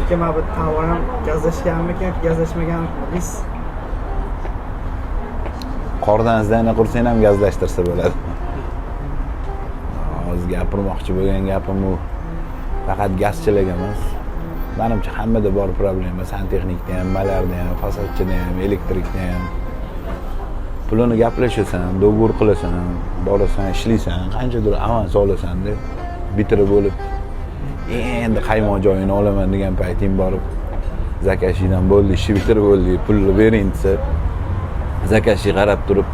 Aka, mana bu tovar ham gazlashganmikan yoki gazlashmaganmikan, bilasiz? Qordan здание qursang ham gazlashtirsa bo'ladi. Hozir gapirmoqchi bo'lgan gapim u faqat gazchilarga emas, manimcha, hammada bor problema: santexnikda ham, malyarda ham, fasadchida ham, elektrikda ham. Pulini gaplashasan, договор qilasan, borasan, ishlaysan, qanchadir avans olasan deb bitirib bo'lib, endi qaymoq joyini olaman degan payting borib заказчик dan "Bo'ldi, ishni bitirib bo'ldik, pulni bering" desa, заказчик qarab turib,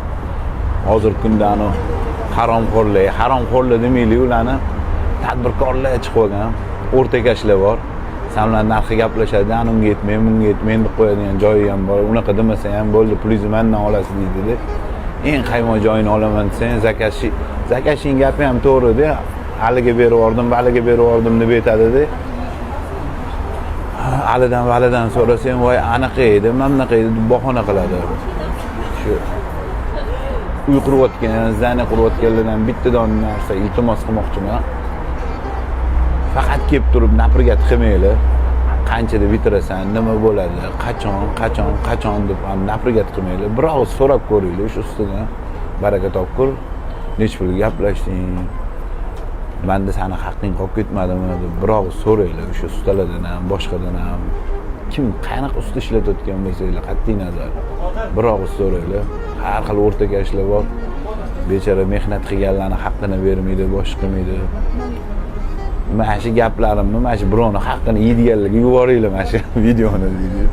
hozirgi kunda anavi haromxo'rlar, haromxo'rlar demaylik ularni, tadbirkorlar chiqib olgan, o'rtakashlar bor. San bilan narxi gaplashadi, ana unga yetmang, bunga yetmang deb qo'yadigan joyi ham bor. Unaqa demasa ham, "Bo'ldi, pulingizni mandan olasiz" deydida. Eng qaymoq joyini olaman desang, заказчик ning gapi ham to'g'rida, haliga berib yubordim, valiga berib yubordim deb aytadida. Alidan validan so'rasang, "Voy, anaqa edi, mana bunaqa edi" deb bahona qiladi. Shu uy qurayotgan, здание qurayotganlardan bittadan narsa iltimos qilmoqchiman: faqat kelib turib напрягать qilmanglar. Qanchada bitirasan, nima bo'ladi, qachon, qachon, qachon deb ham напрягать qilmanglar. Bir og'iz so'rab ko'ringlar o'sha ustidan: "Baraka topkur, nechi pulga gaplashding, manda sani haqqing qolib ketmadimi?" deb bir og'iz so'ranglar. O'sha ustalardan ham, boshqadan ham, kim qanaqa usta ishlatayotgan bo'lsanglar qat'iy nazar, bir og'iz so'ranglar. Har xil o'rtakashlar bor, bechora mehnat qilganlarni haqqini bermaydi, boshqa qilmaydi. Mana shu gaplarimni mana shu birovni haqqini yeydiganlarga yuboringlar mana shu videoni deydi.